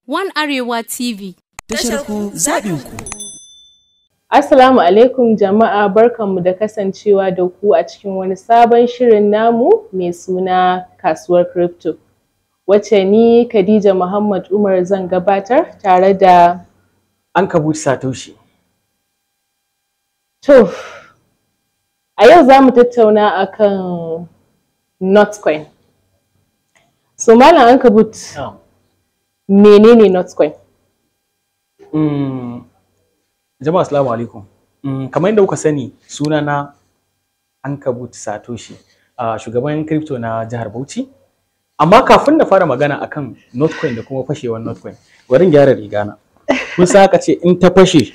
One Arewa TV. Tashar ku, zaɓin ku. Assalamu alaikum jama'a, barkanmu da kasancewa da ku a cikin wani sabon shirin namu mai suna Kasuwar Crypto, wacce ni Khadija Muhammad Umar zan gabatar tare da Ankabut Satoshi. To, a yau za mu tattauna akan Notcoin. So Malam Ankabut, menene Notcoin? Jama'a, assalamu alaikum. Kamar yadda kuka sani, sunana Ankabut Satoshi, shugaban crypto na jihar Bauchi. Amma kafin na fara magana akan Notcoin da kuma fashewar Notcoin, bari in gyara rigana. Kun san aka ce in ta fashe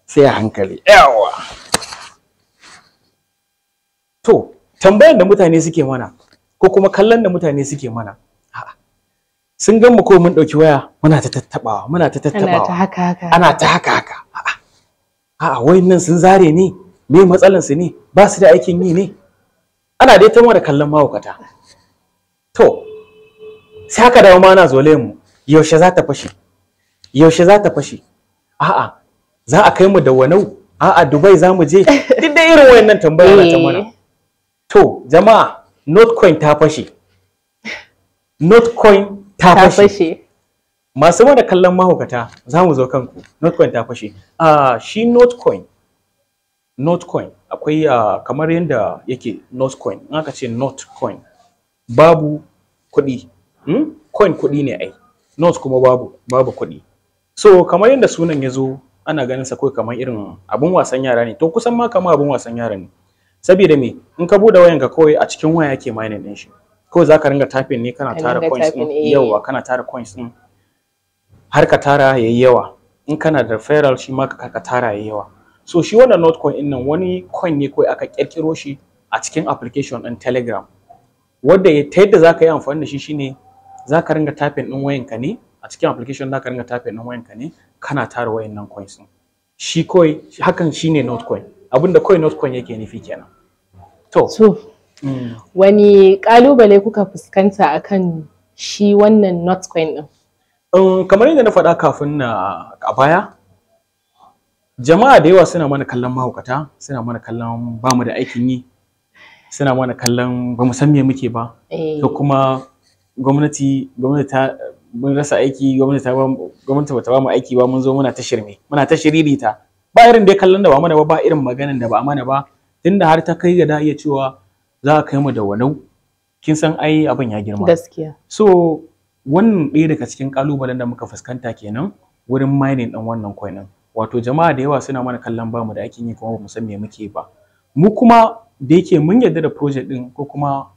sai a hankali. Yawa. To, tambayan da mutane suke mana ko kuma kallon da mutane suke mana, a'a, sun gan mu ko mun ɗauki waya muna ta tattabawa, muna ta Ana tattabawa. ta haka haka. Ana ta haka haka. A'a, wayannan sun zare ne, me matsalan su ne, ba su da aikin yi ne? Ana dai ta mana kallon mahaukata. To, sai haka dawo ma ana zolayen mu, yaushe za ta fashe, yaushe za ta fashe, a'a, za a kai mu da wanau, a'a, Dubai za mu je, duk da irin wayannan tambaya ana ta mana. To jama'a, Notcoin ta fashe, Notcoin ta Ta fashe. fashe. Masu mana kallon mahaukata, za mu zo kanku. Notcoin ta fashe. Shi Notcoin akwai kamar yadda yake Notcoin, in aka ce Notcoin, babu kuɗi, Coin kuɗi ne ai, not kuma babu, babu kuɗi. So kamar yadda sunan ya zo, ana ganin sa kawai kamar irin abun wasan yara ne. To, kusan ma kamar abun wasan yara ne, saboda me? In ka bude wayanka, kawai a cikin waya yake mining din shi. Kawai zaka ringa tapping ne, kana Ka tara dinga coins tapping, din. Yawa, kana tara coins din har ka tara yayi yawa. In kana da referral, shi ma ka tara yayi yawa. So shi wannan Notcoin din nan wani coin ne kawai aka kirkiro shi a cikin application din Telegram, wanda ta yadda zaka yi amfani da shi shine zaka ringa tapping din wayanka ne a cikin application, zaka ringa tapping din wayanka ne kana tara wayannan coins din. Shi kawai hakan shine Notcoin. Abinda kawai Notcoin yake nufi kenan. To, To, wani kalubale kuka fuskanta akan shi wannan Notcoin din? Kamar yadda na faɗa kafin na a baya, jama'a da yawa suna mana kallon mahaukata, suna mana kallon ba mu da aikin yi, suna mana kallon ba mu san me muke ba. To, kuma gwamnati ta mun rasa aiki, gwamnati bata ba mu aiki ba, mun zo muna ta shirme, muna ta shiririta. Ba irin dai kallon da ba mana ba, ba irin maganan da ba a mana ba, tunda har ta kai ga da iya cewa za a kai mu da wanau. Kin san ai abin ya girma. Gaskiya. So wannan ɗaya daga cikin ƙalubalen da muka fuskanta kenan wurin mining ɗin wannan coin ɗin. Wato jama'a da yawa suna mana kallon bamu da aikin yi kuma bamu san me muke ba. Mu kuma da yake mun yarda da project ɗin, ko kuma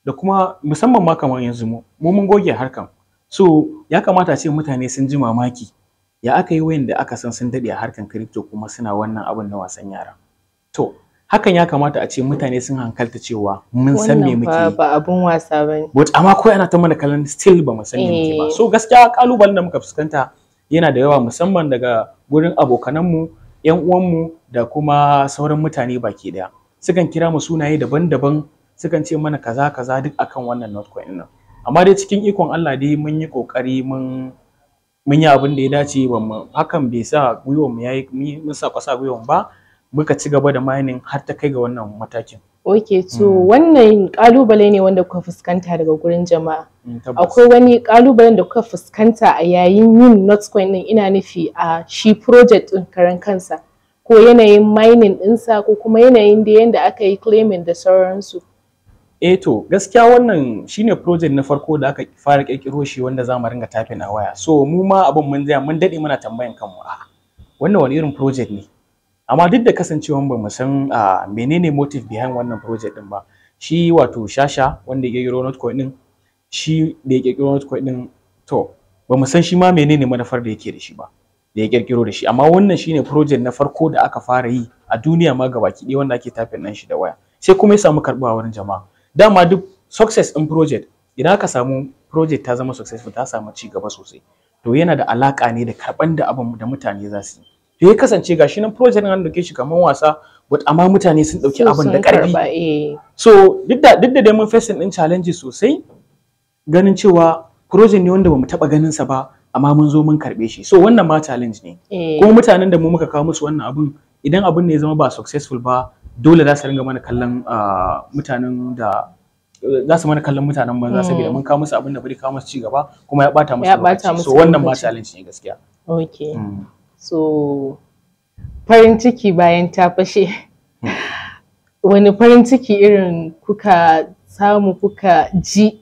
da kuma musamman ma kamar yanzu mu mun goge harkan. So ya kamata a ce mutane sun ji mamaki, ya aka yi wayanda aka san sun daɗe a harkan crypto kuma suna wannan abin na wasan yara? To, hakan ya kamata a ce mutane sun hankalta cewa mun san me Wannan muke fa yi. ba abun wasa bane. But amma kawai ana ta mana kallon still ba mu san me muke ba. So gaskiya kalubalen da muka fuskanta yana da yawa, musamman daga gurin abokananmu, yan uwanmu da kuma sauran mutane baki daya. Sukan kira mu sunaye daban-daban, sukan ce mana kaza kaza, duk akan wannan Notcoin ɗin nan. Amma dai cikin ikon Allah dai mun yi kokari, mun yi abin da ya dace, ba mu hakan bai sa gwiwar mu yayi mun sa kwasa gwiwar ba, muka ci gaba da mining har ta kai ga wannan matakin. Ok, to wannan kalubale ne wanda kuka fuskanta daga gurin jama'a. Tabbas. Akwai wani kalubalen da kuka fuskanta a yayin yin Notcoin din, ina nufi a shi project din karan kansa, ko yanayin mining ɗinsa, ko kuma yanayin da yanda aka yi claiming da sauransu? Eh to, gaskiya wannan shine project na farko da aka fara kirkiro shi wanda za mu ringa tapping a waya. So mu ma abin mun tsaya mun dade muna tambayan kanmu, a wannan wani irin project ne? Amma duk da kasancewan ba mu san menene motive behind wannan project din ba, shi wato Shasha wanda ya kirkiro Notcoin din, shi da ya kirkiro Notcoin din, to ba mu san shi ma menene manufar da yake da shi ba da ya kirkiro da shi. Amma wannan shine project na farko da aka fara yi a duniya ma gabaki ɗaya wanda ake tapping ɗin shi da waya, sai kuma ya samu karɓuwa wurin jama'a. Dama duk success in project, idan aka samu project ta zama successful, ta samu ci gaba sosai, to yana da alaka ne da karɓan da abin da mutane za su yi. To ya kasance gashi nan project an dauke shi kamar wasa, but amma mutane sun dauki abin da Sun ƙarfi. karɓa, eh. So duk da dai mun facing din challenges sosai, ganin cewa project ne wanda bamu taba ganin sa ba. Amma mun zo mun karɓe shi. So wannan ma challenge ne. Kuma mutanen da mu muka kawo musu wannan abun, idan abun ne ya zama ba successful ba, dole za su ringa mana kallon mutanen da za su mana kallon mutanen banza, saboda mun kawo musu abin da bai kawo musu ci gaba kuma ya bata musu lokaci. So wannan ma challenge ne gaskiya. Okay. So farin ciki bayan ta fashe, wani farin ciki irin kuka samu, kuka ji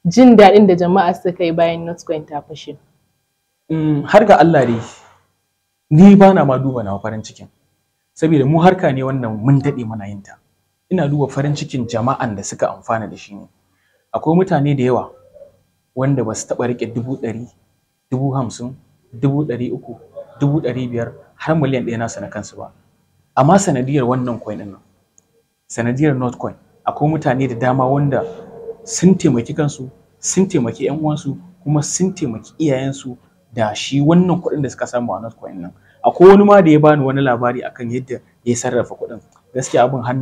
jin daɗin da jama'a suka yi bayan Notcoin ta fashe? Har ga Allah dai, ni ba na ma duba nawa farin cikin, saboda mu harka ne wannan mun daɗe muna yin ta. Ina duba farin cikin jama'an da suka amfana da shi ne. Akwai mutane da yawa wanda ba su taɓa riƙe 100,000, 50,000, 300,000, 500,000 har 1,000,000 nasu na kansu ba. Amma sanadiyar wannan coin ɗin nan, sanadiyar Notcoin, akwai mutane da dama wanda sun taimaki kansu, sun taimaki 'yan uwansu, kuma sun taimaki iyayensu da shi wannan kuɗin da suka samu a Notcoin nan. Akwai wani ma da ya bani wani labari akan yadda ya sarrafa kuɗin. Gaskiya abin har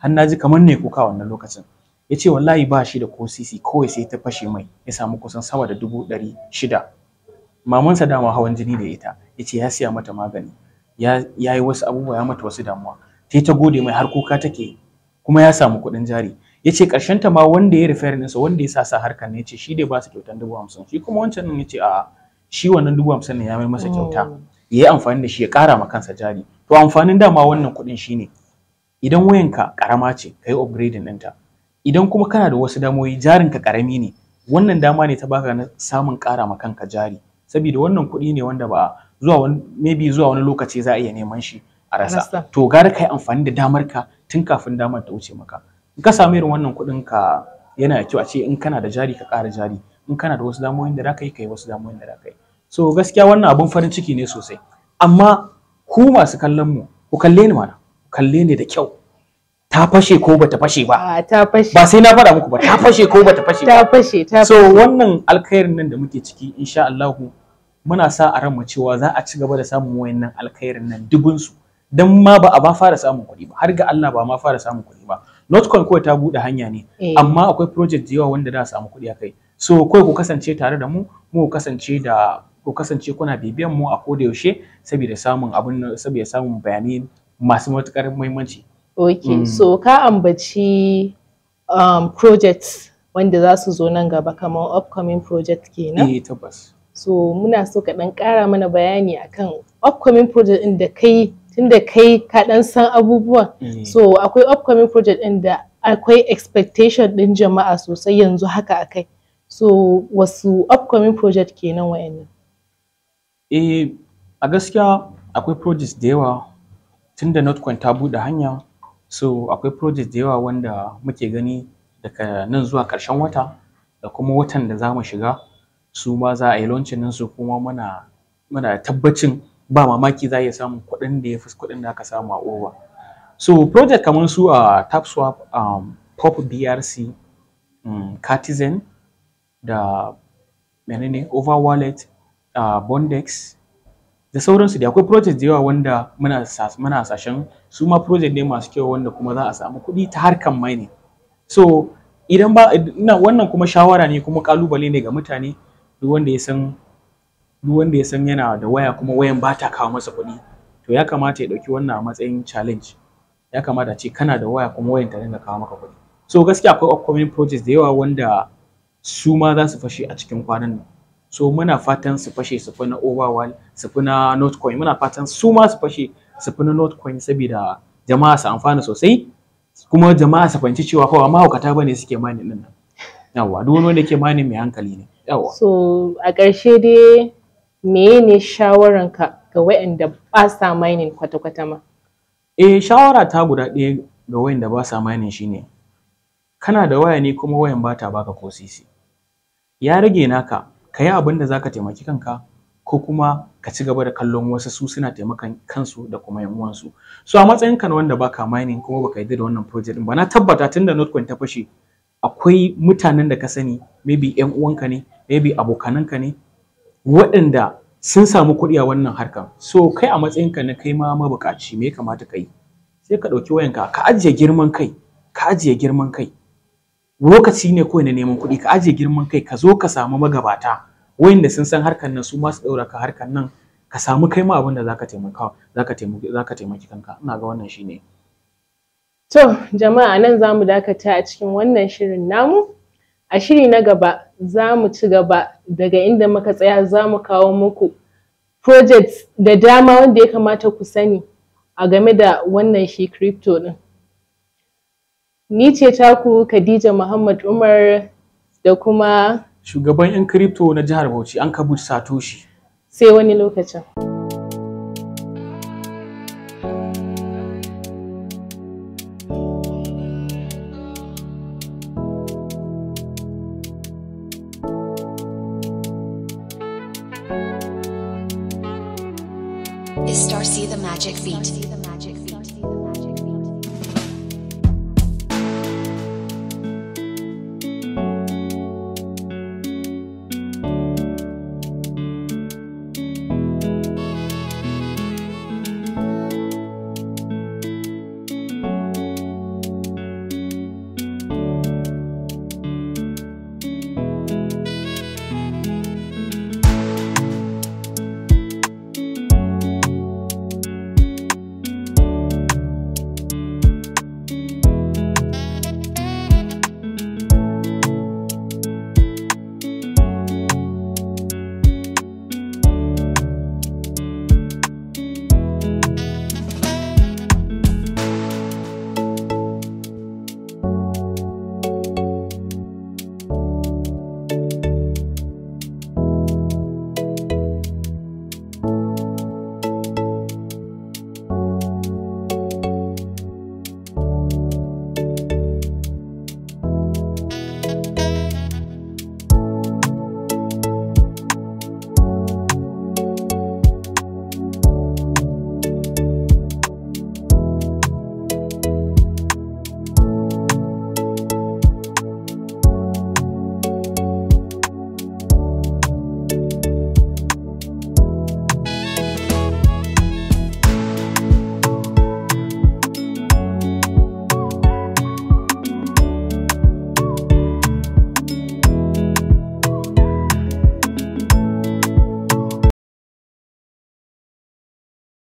naji kamar ne kuka wannan lokacin. Ya ce wallahi ba shi da ko sisi, kawai sai ta fashe mai, ya samu kusan sama da 600,000. Mamansa dama hawan jini da ita, ya ce ya siya mata magani, ya yi wasu abubuwa, ya mata wasu damuwa. Ta gode mai har kuka take, kuma ya samu kuɗin jari. Ya ce ƙarshen ta ma wanda ya referring ɗinsa, wanda ya sa harkar ne, ya ce shi dai ba su kyautan 50,000. Shi kuma wancan ɗin ya ce a'a, shi wannan 50,000 ne ya mai masa kyauta, ya yi amfani da shi ya ƙara ma kansa jari. To amfanin dama wannan kuɗin shine, idan wayanka ƙarama ce, ka yi upgrading ɗinta. Idan kuma kana da wasu damoyi, jarinka ƙarami ne, wannan dama ne ta baka na samun ƙara ma kanka jari. Saboda wannan kuɗi ne wanda ba zuwa wani, maybe zuwa wani lokaci za a iya neman shi a rasa. To gara ka yi amfani da damar ka tun kafin damar ta wuce maka. In ka samu irin wannan kuɗin ka, yana da kyau a ce in kana da jari ka ƙara jari, in kana da wasu damoyin da za ka yi, ka yi wasu damoyin da za ka yi. So gaskiya wannan abun farin ciki ne sosai. Amma ku masu kallon mu, ku kalle ni mana, ku kalle ni da kyau. Ta fashe ko bata fashe ba? Ta fashe. Ba sai na faɗa muku ba, ta fashe ko bata fashe ba? Ta fashe, ta So wannan alkhairin nan da muke ciki, insha Allahu muna sa a ranmu cewa za a ci gaba da samun wayannan alkhairin nan dubun su. Dan ma ba a ba fara samun kuɗi ba, har ga Allah ba ma fara samun kuɗi ba. Notcoin kawai ta buɗe hanya ne, amma akwai project da yawa wanda za a samu kuɗi a kai. So kawai ku kasance tare da mu, mu kasance da ku kasance kuna bibiyan mu a koda yaushe saboda samun abun, saboda samun bayanai masu matuƙar muhimmanci. Okay, so ka ambaci projects wanda za su zo nan gaba, kamar upcoming project kenan. Eh, tabbas. So muna so ka ɗan ƙara mana bayani akan upcoming project ɗin da kai, tunda kai ka ɗan san abubuwan. So akwai upcoming project ɗin da akwai expectation ɗin jama'a sosai yanzu haka akai. So wasu upcoming project kenan wa'annan? Eh, a gaskiya akwai projects da yawa tunda Notcoin ta buɗe hanya. So akwai project da yawa wanda muke gani daga nan zuwa ƙarshen wata da kuma watan da za mu shiga, su ma za a yi launching ɗinsu, kuma muna tabbacin ba mamaki za a iya samun kuɗin da ya fi kuɗin da aka samu a over. So project kamar su a TapSwap, Pop BRC, Catizen da menene Over Wallet, Bondex da sauransu da akwai project da yawa wanda muna hasashen su ma project ne masu kyau wanda kuma za a samu kuɗi ta harkan mining. So idan ba ina wannan kuma shawara ne kuma kalubale ne ga mutane, duk wanda ya san yana da waya kuma wayan ba ta kawo masa kuɗi, to ya kamata ya ɗauki wannan a matsayin challenge. Ya kamata ce kana da waya kuma wayan ta dinga kawo maka kuɗi. So gaskiya akwai upcoming projects da yawa wanda su ma za su fashe a cikin kwanan nan. So muna fatan su fashe su fi na Overwall, su fi na Notcoin. Muna fatan su ma su fashe su fi na Notcoin saboda jama'a su amfana sosai, kuma jama'a su fahimci cewa fa ba mahaukata bane suke mining din nan. Yawwa, duk wani wanda yake mining mai hankali ne. Yawwa. So a ƙarshe dai, menene shawaranka ga waɗanda ba sa mining kwata-kwata ma? Eh, shawara ta guda ɗaya ga waɗanda ba sa mining shine, kana da waya ne kuma wayan ba ta baka ko sisi. Ya rage naka, ka yi abin da za ka taimaki kanka ko kuma ka ci gaba da kallon wasu su suna taimakan kansu da kuma yan uwansu. So a matsayinka na wanda baka mining kuma baka yarda da wannan project din ba, na tabbata tunda Notcoin ta fashe akwai mutanen da ka sani, maybe yan uwanka ne, maybe abokananka ne, waɗanda sun samu kuɗi a wannan harkar. So kai a matsayinka na kai ma mabukaci, me ya kamata ka yi? Sai ka ɗauki wayanka, ka ajiye girman kai, ka ajiye girman kai. Lokaci ne kawai na neman kuɗi, ka ajiye girman kai, ka zo ka samu magabata Wayanda sun san harkar nan su ma su ɗaura ka harkar nan, ka samu kai ma abin da zaka taimaka, zaka taimaki kanka. Ina ga wannan shine. To jama'a, nan za mu dakata a cikin wannan shirin namu. A shiri na gaba za mu ci gaba daga inda muka tsaya. Za mu kawo muku projects da dama wanda ya kamata ku sani a game da wannan shi crypto din. Ni ce taku Khadija Muhammad Umar da kuma shugaban 'yan crypto na jihar Bauchi, an kabu Satoshi. Sai wani lokacin. Is Star C the magic feet?